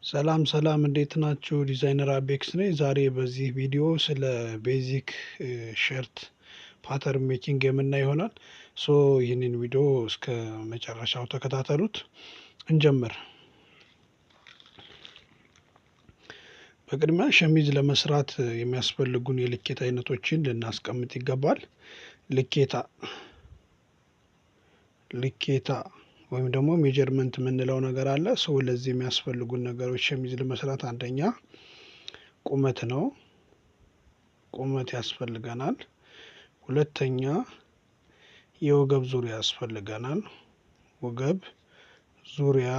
ሰላም ሰላም እንዴት ናችሁ? ዲዛይነር አቤክስ ነኝ። ዛሬ በዚህ ቪዲዮ ስለ basic shirt pattern making የምናይ ይሆናል። So ይህንን ቪዲዮ እስከ መጨረሻው ተከታተሉት። እንጀምር። በቅድሚያ ሸሚዝ ለመስራት የሚያስፈልጉን የልኬት አይነቶችን ልናስቀምጥ ይገባል። ልኬታ ወይም ደግሞ measurement የምንለው ነገር አለ። So ለዚህ የሚያስፈልጉን ነገሮች ሸሚዝ ለመስራት አንደኛ ቁመት ነው። ቁመት ያስፈልገናል። ሁለተኛ የወገብ ዙሪያ ያስፈልገናል። ወገብ ዙሪያ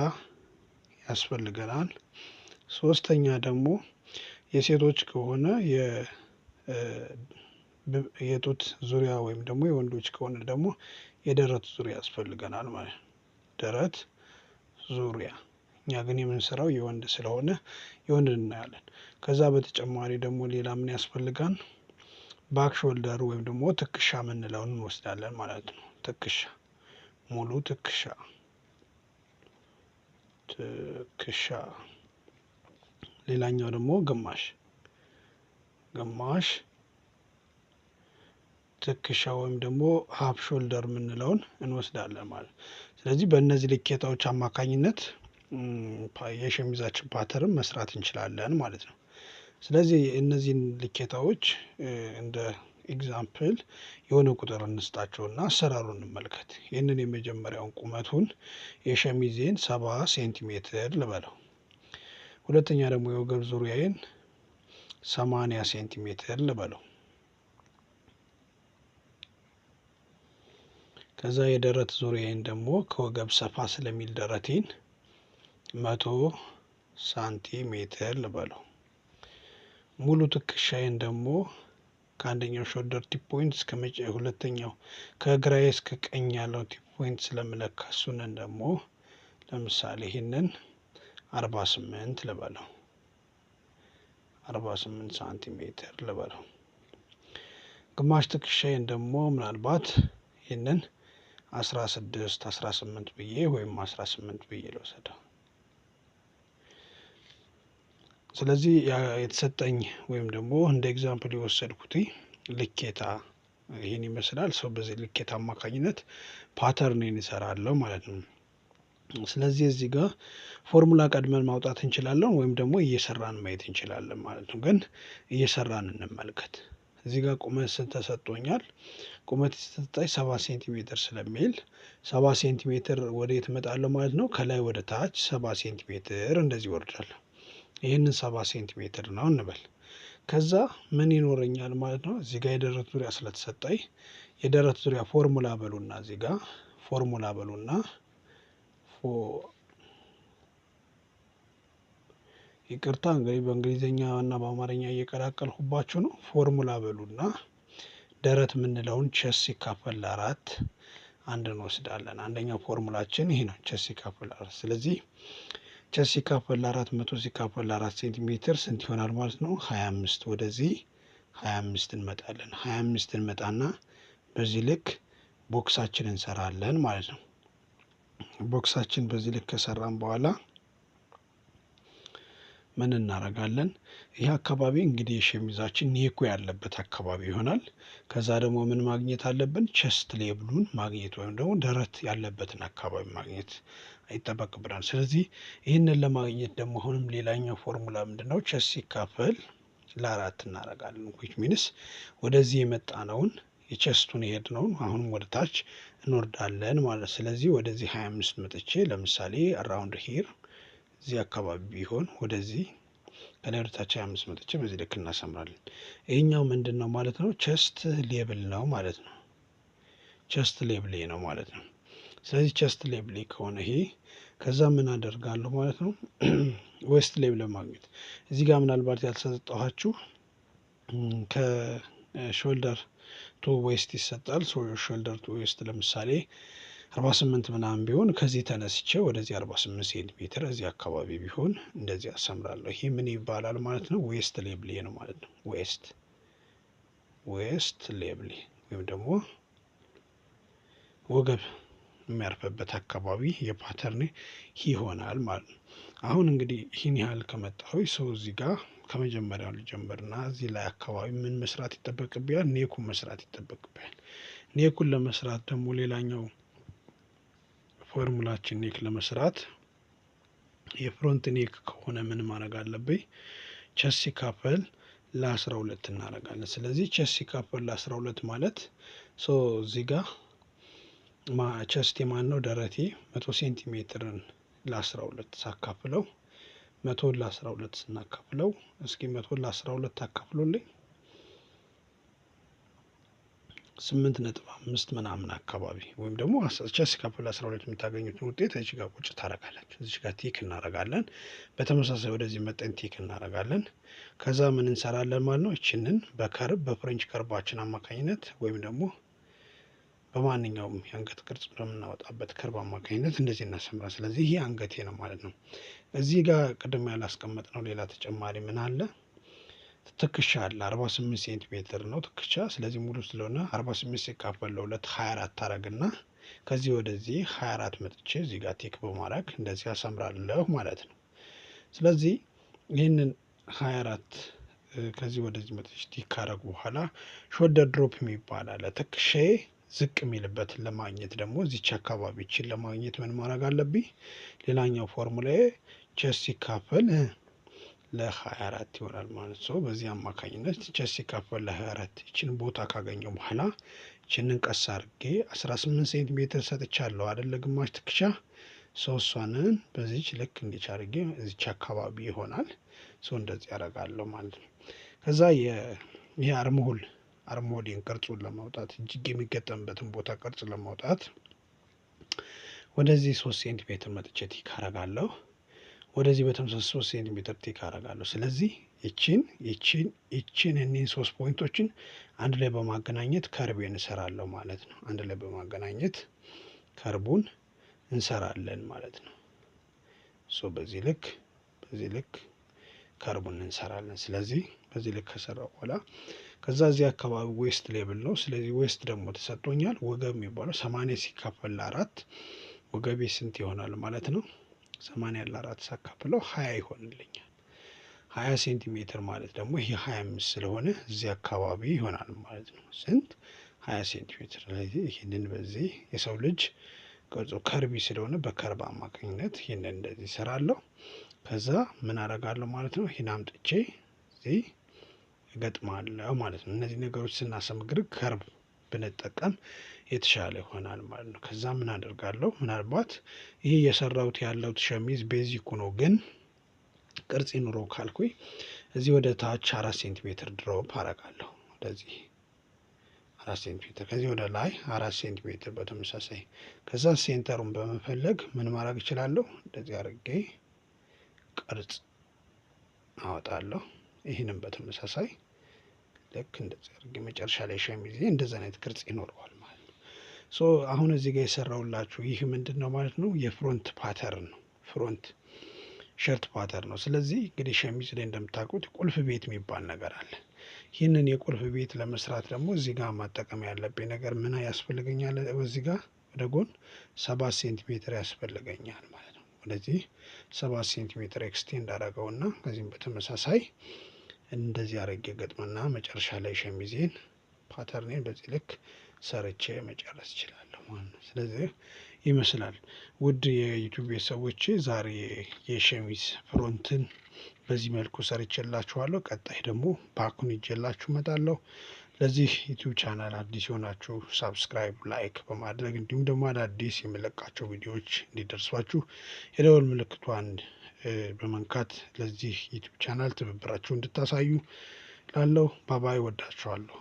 ያስፈልገናል። ሶስተኛ ደግሞ የሴቶች ከሆነ የጡት ዙሪያ ወይም ደግሞ የወንዶች ከሆነ ደግሞ የደረት ዙሪያ ያስፈልገናል ማለት ነው። ደረት ዙሪያ እኛ ግን የምንሰራው የወንድ ስለሆነ የወንድ እናያለን። ከዛ በተጨማሪ ደግሞ ሌላ ምን ያስፈልጋል? Back shoulder ወይም ደግሞ ትከሻ የምንለውን እንወስዳለን ማለት ነው። ትከሻ፣ ሙሉ ትከሻ፣ ትከሻ። ሌላኛው ደግሞ ግማሽ፣ ግማሽ ትከሻ ወይም ደግሞ half shoulder የምንለውን እንወስዳለን ማለት ነው። ስለዚህ በእነዚህ ልኬታዎች አማካኝነት የሸሚዛችን pattern መስራት እንችላለን ማለት ነው። ስለዚህ እነዚህን ልኬታዎች እንደ example የሆነ ቁጥር እንስጣቸውና አሰራሩን እንመልከት። ይህንን የመጀመሪያውን ቁመቱን የሸሚዜን 70 ሴንቲሜትር ልበለው። ሁለተኛ ደግሞ የወገብ ዙሪያዬን 80 ሴንቲሜትር ልበለው። ከዛ የደረት ዙሪያዬን ደግሞ ከወገብ ሰፋ ስለሚል ደረቴን 100 ሳንቲሜትር ልበለው። ሙሉ ትከሻዬን ደግሞ ከአንደኛው shoulder tip point እስከ ሁለተኛው ከግራዬ እስከ ቀኝ ያለው tip point ስለምለካ እሱንን ደግሞ ለምሳሌ ይህንን 48 ልበለው። 48 ሳንቲሜትር ልበለው። ግማሽ ትከሻዬን ደግሞ ምናልባት ይህንን 16 18 ብዬ ወይም 18 ብዬ ልወሰደው። ስለዚህ የተሰጠኝ ወይም ደግሞ እንደ example የወሰድኩት ልኬታ ይህን ይመስላል። So በዚህ ልኬታ አማካኝነት pattern እሰራለሁ ማለት ነው። ስለዚህ እዚህ ጋር ፎርሙላ ቀድመን ማውጣት እንችላለን ወይም ደግሞ እየሰራን ማየት እንችላለን ማለት ነው። ግን እየሰራን እንመልከት። እዚህ ጋር ቁመት ስንት ተሰጥቶኛል? ቁመት የተሰጠኝ 70 ሴንቲሜትር ስለሚል 70 ሴንቲሜትር ወዴት እመጣለሁ ማለት ነው? ከላይ ወደ ታች 70 ሴንቲሜትር እንደዚህ እወርዳለሁ። ይህንን 70 ሴንቲሜትር ነው እንበል። ከዛ ምን ይኖረኛል ማለት ነው? እዚህ ጋር የደረት ዙሪያ ስለተሰጠኝ የደረት ዙሪያ ፎርሙላ በሉና እዚህ ጋር ፎርሙላ በሉና ይቅርታ እንግዲህ በእንግሊዘኛ እና በአማርኛ እየቀላቀልኩባችሁ ነው። ፎርሙላ በሉና ደረት የምንለውን chest ሲካፈል ለአራት አንድ እንወስዳለን። አንደኛው ፎርሙላችን ይሄ ነው፣ chest ሲካፈል ለአራት። ስለዚህ chest ሲካፈል ለአራት 100 ሲካፈል ለአራት ሴንቲሜትር ስንት ይሆናል ማለት ነው? 25። ወደዚህ 25 እንመጣለን። 25 እንመጣና በዚህ ልክ box ኣችን እንሰራለን ማለት ነው። box ኣችን በዚህ ልክ ከሰራን በኋላ ምን እናደርጋለን? ይህ አካባቢ እንግዲህ የሸሚዛችን neck ኡ ያለበት አካባቢ ይሆናል። ከዛ ደግሞ ምን ማግኘት አለብን? Chest level ኡን ማግኘት ወይም ደግሞ ደረት ያለበትን አካባቢ ማግኘት ይጠበቅብናል። ስለዚህ ይህንን ለማግኘት ደግሞ አሁንም ሌላኛው ፎርሙላ ምንድነው? Chest ሲካፈል ለአራት እናደርጋለን። Which means ወደዚህ የመጣነውን የ chest ኡን የሄድነውን አሁንም ወደ ታች እንወርዳለን ማለት። ስለዚህ ወደዚህ 25 መጥቼ ለምሳሌ around here እዚህ አካባቢ ቢሆን ወደዚህ ከላይ ወደ ታች 25 መጥቼ በዚህ ልክ እናሰምራለን። ይሄኛው ምንድነው ማለት ነው? Chest level ነው ማለት ነው። Chest level ነው ማለት ነው። ስለዚህ chest level ከሆነ ይሄ ከዛ ምን አደርጋለሁ ማለት ነው? Waist level ለማግኘት እዚህ ጋር ምናልባት ያልሰጠኋችሁ ከ shoulder to waist ይሰጣል። Shoulder to waist ለምሳሌ 48 ምናምን ቢሆን ከዚህ ተነስቼ ወደዚህ 48 ሴንቲሜትር እዚህ አካባቢ ቢሆን እንደዚህ አሰምራለሁ። ይሄ ምን ይባላል ማለት ነው? Waist level ነው ማለት ነው። Waist level ወይም ደግሞ ወገብ የሚያርፍበት አካባቢ የ pattern ይሆናል ማለት ነው። አሁን እንግዲህ ይህን ያህል ከመጣሁ ሰው እዚህ ጋር ከመጀመሪያው ልጀምርና እዚህ ላይ አካባቢ ምን መስራት ይጠበቅብኛል? Neck ኡን መስራት ይጠበቅብኛል። Neck ኡን ለመስራት ደግሞ ሌላኛው formula ችን neck ለመስራት የ front neck ከሆነ ምን ማድረግ አለብኝ? Chest ሲካፈል ለ12 እናደርጋለን። ስለዚህ chest ሲካፈል ለ12 ማለት so እዚህ ጋር chest የማን ነው? ደረቴ 100 ሴንቲሜትርን ለ12 ሳካፍለው፣ 100 ለ12 ስናካፍለው፣ እስኪ 100 ለ12 አካፍሎልኝ 8.5 ምናምን አካባቢ ወይም ደግሞ chest ሲካፈል 12 የምታገኙትን ውጤት እዚህ ጋር ቁጭ ታደርጋላችሁ። እዚህ ጋር tick እናደርጋለን። በተመሳሳይ ወደዚህ መጠን tick እናደርጋለን። ከዛ ምን እንሰራለን ማለት ነው? ይችንን በ curve በ French curve ኣችን አማካኝነት ወይም ደግሞ በማንኛውም የአንገት ቅርጽ በምናወጣበት curve አማካኝነት እንደዚህ እናሰምራለን። ስለዚህ ይሄ አንገቴ ነው ማለት ነው። እዚህ ጋር ቅድም ያላስቀመጥነው ሌላ ተጨማሪ ምን አለ? ትከሻ አለ። 48 ሴንቲሜትር ነው ትከሻ። ስለዚህ ሙሉ ስለሆነ 48 ሲካፈል ለሁለት 24 አረግና ከዚህ ወደዚህ 24 መጥቼ እዚህ ጋር tick በማድረግ እንደዚህ አሰምራለሁ ማለት ነው። ስለዚህ ይህንን 24 ከዚህ ወደዚህ መጥቼ tick ካረጉ በኋላ shoulder drop የሚባል አለ። ትከሻዬ ዝቅ የሚልበትን ለማግኘት ደግሞ እዚች አካባቢ ይችን ለማግኘት ምን ማድረግ አለብኝ? ሌላኛው formula ዬ chest ሲካፈል ለ24 ይሆናል ማለት ነው። በዚህ አማካኝነት chest ሲካፈል ለ24 ይችን ቦታ ካገኘው በኋላ ይችንን ቀስ አድርጌ 18 ሴንቲሜትር ሰጥቻለሁ አይደለ? ግማሽ ትከሻ ሰው እሷንን በዚች ልክ እንዲች አድርጌ እዚች አካባቢ ይሆናል። So እንደዚህ ያደርጋለሁ ማለት ነው። ከዛ ይሄ armhole ኤን ቅርጹን ለማውጣት፣ እጅግ የሚገጠምበትን ቦታ ቅርጽ ለማውጣት ወደዚህ 3 ሴንቲሜትር መጥቼ tick አደርጋለሁ። ወደዚህ በተመሳሳይ 3 ሴንቲሜትር tick አደርጋለሁ። ስለዚህ ይቺን፣ ይቺን፣ ይቺን እኒህን ሶስት point ኦችን አንድ ላይ በማገናኘት curve ኤን እንሰራለሁ ማለት ነው። አንድ ላይ በማገናኘት curve ኡን እንሰራለን ማለት ነው። So በዚህ ልክ curve ኡን እንሰራለን። ስለዚህ በዚህ ልክ ከሰራው በኋላ ከዛ እዚህ አካባቢ waist level ነው። ስለዚህ waist ደግሞ ተሰጥቶኛል። ወገብ የሚባለው 80 ሲካፈል ለአራት ወገቤ ስንት ይሆናል ማለት ነው? 80 ለአራት ሳካፍለው 20 ይሆንልኛል። 20 ሴንቲሜትር ማለት ደግሞ ይሄ 25 ስለሆነ እዚህ አካባቢ ይሆናል ማለት ነው። ስንት? 20 ሴንቲሜትር። ስለዚህ ይህንን በዚህ የሰው ልጅ ቅርጹ curvy ስለሆነ በ curve አማካኝነት ይህንን እንደዚህ እሰራለሁ። ከዛ ምን አደርጋለሁ ማለት ነው? ይህን አምጥቼ እዚህ እገጥማለሁ ማለት ነው። እነዚህ ነገሮች ስናሰምር curve ብንጠቀም የተሻለ ይሆናል ማለት ነው። ከዛ ምን አደርጋለሁ? ምናልባት ይህ እየሰራሁት ያለሁት ሸሚዝ basic ኡ ነው፣ ግን ቅርጽ ይኑረው ካልኩኝ እዚህ ወደ ታች 4 ሴንቲሜትር drop አደርጋለሁ። ወደዚህ 4 ሴንቲሜትር፣ ከዚህ ወደ ላይ 4 ሴንቲሜትር በተመሳሳይ። ከዛ center ኡን በመፈለግ ምን ማድረግ እችላለሁ? እንደዚህ አድርጌ ቅርጽ አወጣለሁ። ይህንም በተመሳሳይ ልክ እንደዚህ አድርጌ መጨረሻ ላይ ሸሚዜ እንደዚህ አይነት ቅርጽ ይኖረዋል ማለት ነው። So አሁን እዚህ ጋር የሰራሁላችሁ ይህ ምንድን ነው ማለት ነው? የ front pattern ነው። Front shirt pattern ነው። ስለዚህ እንግዲህ ሸሚዝ ላይ እንደምታውቁት ቁልፍ ቤት የሚባል ነገር አለ። ይህንን የቁልፍ ቤት ለመስራት ደግሞ እዚህ ጋር መጠቀም ያለብኝ ነገር ምን ያስፈልገኛል? እዚህ ጋር ወደ ጎን 7 ሴንቲሜትር ያስፈልገኛል ማለት ነው። ወደዚህ 7 ሴንቲሜትር extend አደረገውና ከዚህም በተመሳሳይ እንደዚህ አድርጌ ገጥመና መጨረሻ ላይ ሸሚዜን pattern ኤን በዚህ ልክ ሰርቼ መጨረስ እችላለሁ ማለት ነው። ስለዚህ ይመስላል ውድ የ YouTube ቤተሰቦቼ፣ ዛሬ የሸሚዝ front ን በዚህ መልኩ ሰርቼላችኋለሁ። ቀጣይ ደግሞ back ኡን ይዤላችሁ እመጣለሁ። ለዚህ YouTube channel አዲስ የሆናችሁ subscribe፣ like በማድረግ እንዲሁም ደግሞ አዳዲስ የምለቃቸው ቪዲዮዎች እንዲደርሷችሁ የደወል ምልክቷን በመንካት ለዚህ YouTube channel ትብብራችሁ እንድታሳዩ ላለው bye bye፣ ወዳችኋለሁ።